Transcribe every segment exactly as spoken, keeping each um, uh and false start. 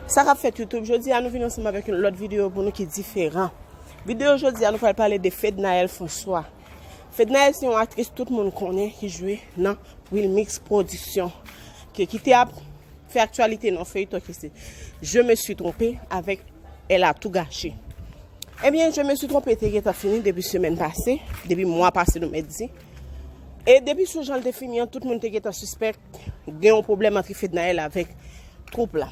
Sa k ap fèt YouTube, jodi a nou vin ansanm avèk yon lòt videyo pou nou ki diferan. Videyo jodi a nou pral pale de Fednaelle François. Fednaelle se yon aktris tout moun konnen ki jwe nan Wilmix Production, ke ki te ap fè aktyalite nan feyton ki se Je me suis trompée avèk Elle a tout gâché. Ebyen, Je me suis trompée te gentan fini depi semèn pase, depi mwa pase nou mèt di. E depi sou jan l te fini an, tout moun te gentan sispèk gen yon pwoblèm ant Fednaelle avèk twoup la.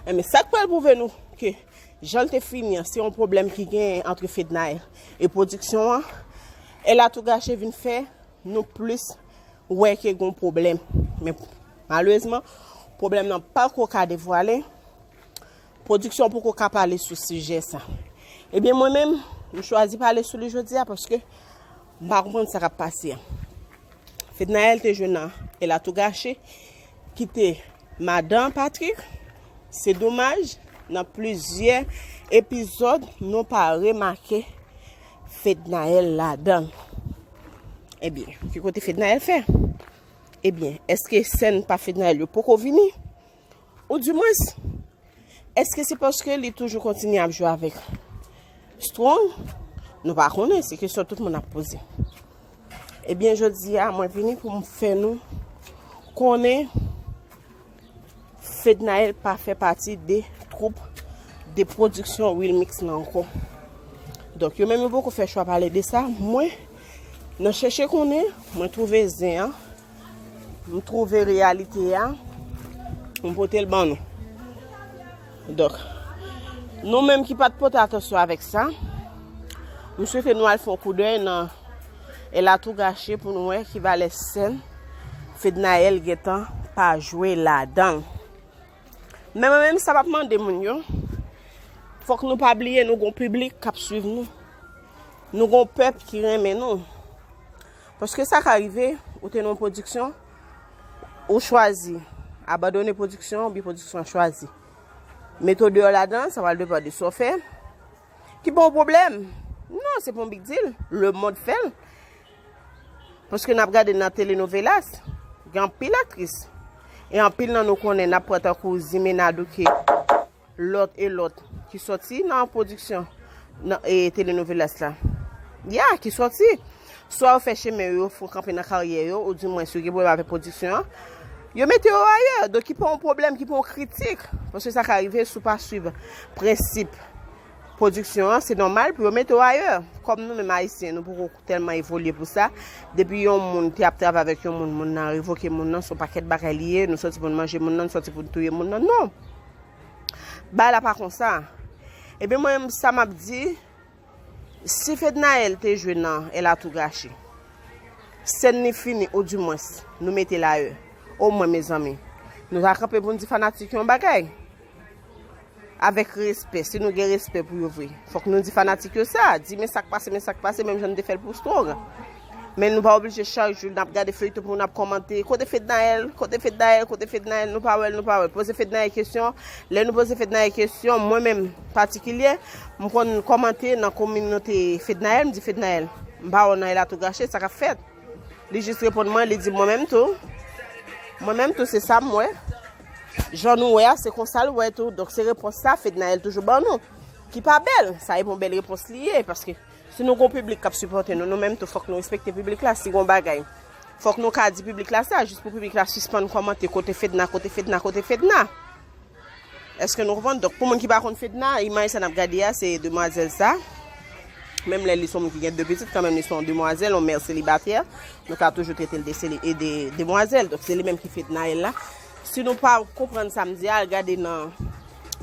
Ebyen, sa k pral pwouve nou ke jan l te fini an, se yon pwoblèm ki gen ant Fednaelle e pwodiksyon an, Elle a tout gâché vin fè nou plis wè ke gen yon pwoblèm. Men malerezman, pwoblèm nan pako ka devwale. Pwodiksyon poko ka pale sou sijè sa. Ebyen, mwen menm, m chwazi pale sou li jodi a paske m pa konprann sa k ap pase a. Fednaelle te jwe nan Elle a tout gâché, ki te madan Patrick. Se domaj, nan plizyè epizòd, nou pa remake Fednaelle ladan l. Ebyen, ki kote Fednaelle fè? Ebyen, èske sèn pa Fednaelle yo poko vini? Ou dimwens, èske se paske li toujou kontinye ap jwe avèk Strong? Nou pa konnen, se kesyon tout moun ap poze. Ebyen, jodi a, mwen vini pou m fè nou konnen Fednaelle pa fè pati de twoup de pwodiksyon Wilmix lan ankò. Donk, yo menm yo poko fè chwa pale de sa. Mwen, nan chèche konnen, mwen twouve zen an, m twouve reyalite a, m pote l ban nou. Donk, nou menm ki pa t pote atansyon avèk sa, m swete nou al fè yon koudèy nan Elle a tout gâché pou nou wè ki valè sèn Fednaelle gentan pa jwe ladan l. Men mwen menm, sa m ap mande moun yo, fòk nou pa bliye nou gon piblik k ap swiv nou. Nou gon pèp ki renmen nou. Paske sa ka rive, ou te nan yon pwodiksyon, ou chwazi abandone pwodiksyon, oubyen pwodiksyon an chwazi mete w deyò ladan, sa pral depann de sa w fè. Ki pa yon pwoblèm. Non, se pa yon big deal. Lemonn fè l. Paske n ap gade nan telenovelas, gen anpil aktris. E anpil nan nou konnen, n ap pran tankou Zimena Duque, lòt e lòt, ki sòti nan pwodiksyon nan, e, telenovelas la. Ya, ki sòti. Swa yo fè chemen yo, yo fon kanpe nan karyè yo, oudimwens yo gen pwoblèm avèk pwodiksyon an, yo mete yo ayè. Donk, ki pa yon pwoblèm, ki pa yon kritik. Paske sa ka rive si w pa swiv prensip pwodiksyon an, se nòmal pou yo mete w ayè. Kòm nou menm Ayisyen, nou poko tèlman evolye pou sa. Depi yon moun te ap travay avèk yon moun, moun nan revoke moun nan, se yon pakèt bagay li ye, nou sòti pou n manje moun nan, nou sòti pou n touye moun nan. Non. Bagay la pa konsa. Ebyen, mwen menm, sa m ap di, si Fednaelle te jwe nan Elle a tout gâché, sèn li fini, oudimwens, nou mete l ayè. Omwen, mezanmi, nou ta kanpe pou n di fanatik yo yon bagay. Avèk respè, si nou gen respè pou yo vre, fòk nou di fanatik yo sa. Di, men sa k pase, men sa k pase, menm jan n te fè l pou Strong. Men nou pa oblije chak jou n ap gade feyton pou n ap kòmante, kote Fednaelle, kote Fednaelle, kote Fednaelle, nou pa wè l, nou pa wè l. Poze Fednaelle kesyon, lè nou poze Fednaelle kesyon, mwen menm patikilye, m konn kòmante nan kominote Fednaelle, m di, Fednaelle, m pa wè w nan Elle a tout gâché, sa k ap fèt? Li jis reponn mwen, li di, mwen menm tou. Mwen menm tou, se sa m wè. Jan nou wè a, se konsa l wè tou. Donk, se repons sa Fednaelle toujou ban nou. Ki pa bèl. Sa e pa yon bèl repons li ye, paske si nou gon piblik k ap sipòte nou, nou menm tou, fòk nou respekte piblik la. Si gon bagay, fòk nou ka di piblik la sa, jis pou piblik la sispann kòmante, kote Fedna, kote Fedna, kote Fedna. Èske nou konprann? Donk, pou moun ki pa konn Fedna, imaj sa n ap gade a, se demwazèl sa. Menm lè li se yon moun ki gen de pitit, kanmenm li se yon demwazèl, yon mè selibatè. Nou ka toujou trete l de seli-, e de demwazèl. Donk, se li menm ki Fednaelle la. Si nou pa konprann sa m di a, al gade nan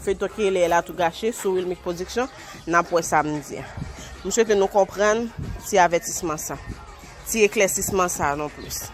feyton ki rele Elle a tout gâché sou Wilmix Production, n ap wè sa m di a. M swete nou konprann ti avètisman sa, ti eklèsisman sa non plis.